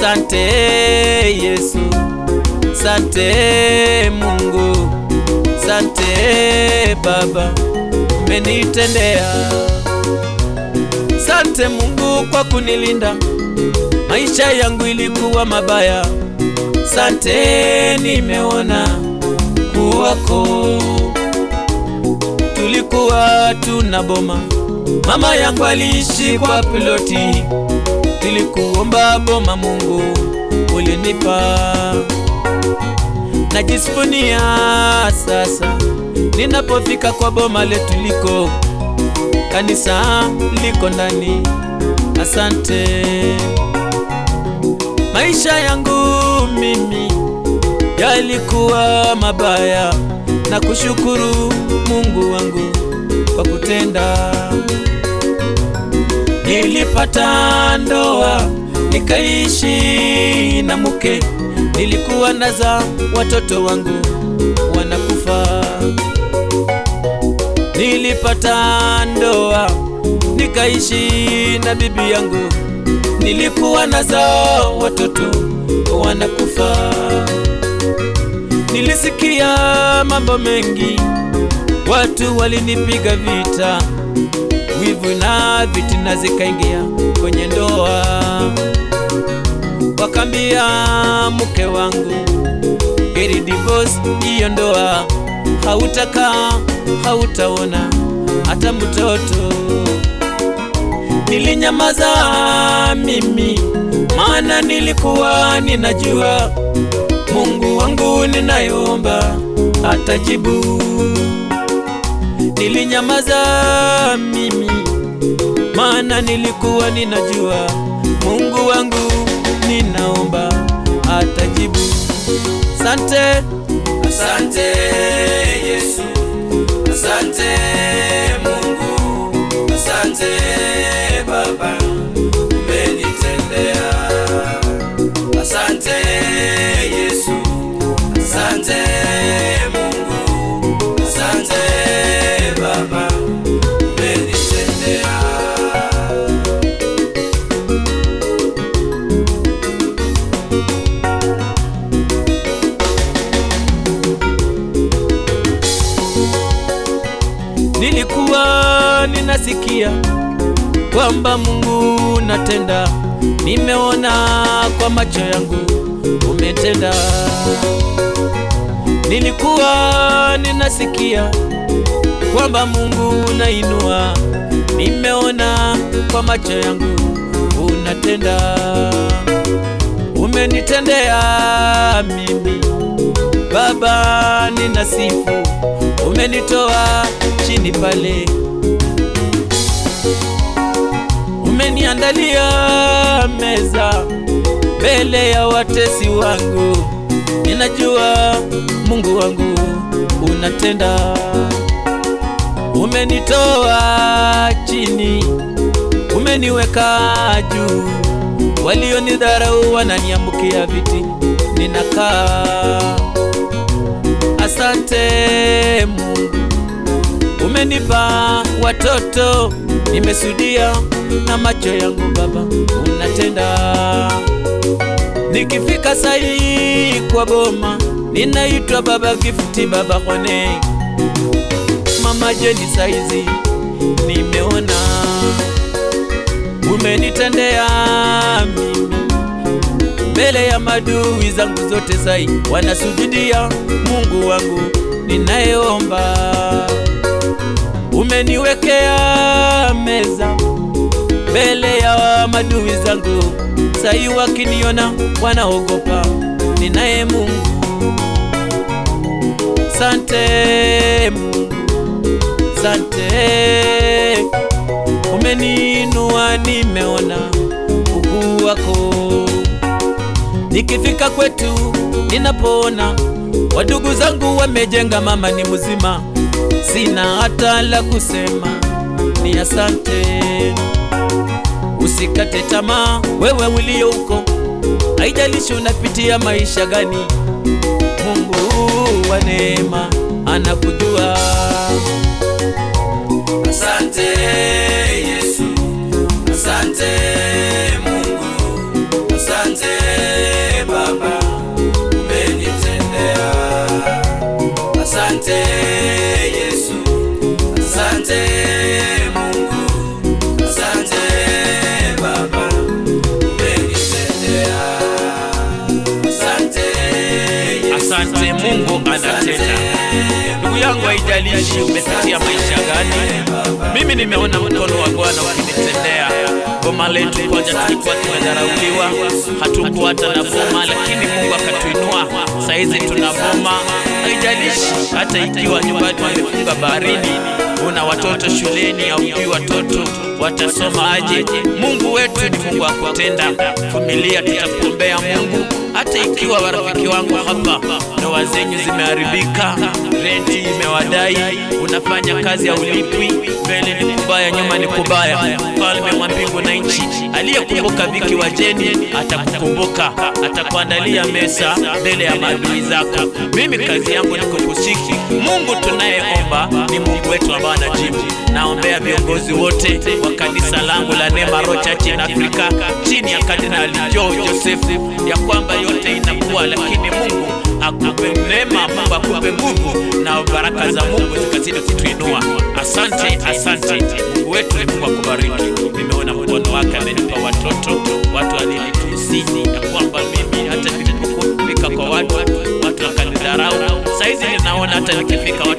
Sante Yesu, sante Mungu, sante Baba, umenitendea. Sante Mungu kwa kunilinda, maisha yangu ilikuwa mabaya. Sante, nimeona kuwako. Tulikuwa tuna boma, mama yangu aliishi kwa piloti. Nilikuomba boma, Mungu ulinipa. Najisifunia sasa ninapofika kwa boma letu liko kanisa liko ndani. Asante. Maisha yangu mimi yalikuwa mabaya, na kushukuru Mungu wangu kwa kutenda. Nilipata ndoa nikaishi na mke, nilikuwa naza watoto wangu wanakufa. Nilipata ndoa nikaishi na bibi yangu, nilikuwa naza watoto wanakufa. Nilisikia mambo mengi, watu walinipiga vita, wivu na vitina zikaingia kwenye ndoa. Wakambia mke wangu, heri divorce hiyo ndoa, hautakaa hautaona hata mtoto. Nilinyamaza mimi, maana nilikuwa ninajua Mungu wangu ninayeomba atajibu. Nilinyamaza mimi, maana nilikuwa ninajua Mungu wangu ninaomba atajibu. Asante, asante Yesu, asante Mungu, asante Baba, umenitendea. Asante Yesu, asante Mungu, asante Baba, umenitendea. Nilikuwa ninasikia kwamba Mungu natenda, nimeona kwa macho yangu umetenda. Nilikuwa ninasikia kwamba Mungu unainua, nimeona kwa macho yangu unatenda. Umenitendea mimi Baba, ninasifu, umenitoa chini pale, umeniandalia meza mbele ya watesi wangu. Ninajua Mungu wangu unatenda. Umenitoa chini, umeniweka juu, walionidharau wananiamkia viti, ninakaa. Asante Mungu, umenipa watoto, nimesudia na macho yangu Baba unatenda. Nikifika sahi kwa boma, ninaitwa Baba Gifti, Baba Hone, Mama Jeni, saizi nimeona umenitendea mimi mbele ya madui zangu zote, sai wanasujudia Mungu wangu ninayeomba. Umeniwekea meza mbele ya madui zangu, sai wakiniona wanaogopa, ninaye Mungu. Sante Mungu, sante, umeniinua, nimeona ukuu wako. Nikifika kwetu ninapoona wadugu zangu wamejenga, mama ni mzima, sina hata la kusema, ni asante. Usikate tamaa wewe ulio huko, haijalishi unapitia maisha gani, Mungu wa neema anakujua. Asante Yesu, asante Mungu, asante Asante Yesu, asante Mungu, asante Baba, umenitendea. Asante Yesu, Asante, Mungu anatenda. Ndugu yangu, haijalishi umepitia maisha gani, mimi nimeona mkono wa Bwana ukinitendea. Boma letu kwanza tulikuwa tumedharauliwa, hatukuwa hata na boma, lakini Mungu akatuinua. Saizi tuna boma. Haijalishi hata ikiwa nyumbani wamefunga baharini, una watoto shuleni, haujui watoto watasoma aje. Mungu wetu ni Mungu wa kutenda. Familia, tutakuombea Mungu, hata ikiwa warafiki wangu hapa ndoa zenyu zimeharibika, renti imewadai, unafanya kazi ya ulipwi, mbele ni kubaya, nyuma ni kubaya. Mfalme wa mbingu na nchi aliyekumbuka Viki wa Jeni atakukumbuka, atakuandalia meza mbele ya maadui zako. Mimi kazi yangu ni kukusiki. Mungu tunayeomba ni Mungu wetu ambaye anajibu. Naombea viongozi wote wa kanisa langu la Neema Roho Church in Africa chini ya Kardinali Joe Joseph, ya kwamba yote inakuwa, lakini Mungu akupe neema, Mungu akupe nguvu na baraka za Mungu zikazidi kutuinua. Asante, asante. Mungu wetu ni Mungu akubariki. Nimeona mkono wake, amenipa watoto, watu walinitusi ya kwamba mimi hata nilipofika kwa watu, watu wakanidharau. Saizi ninaona hata nikifika watu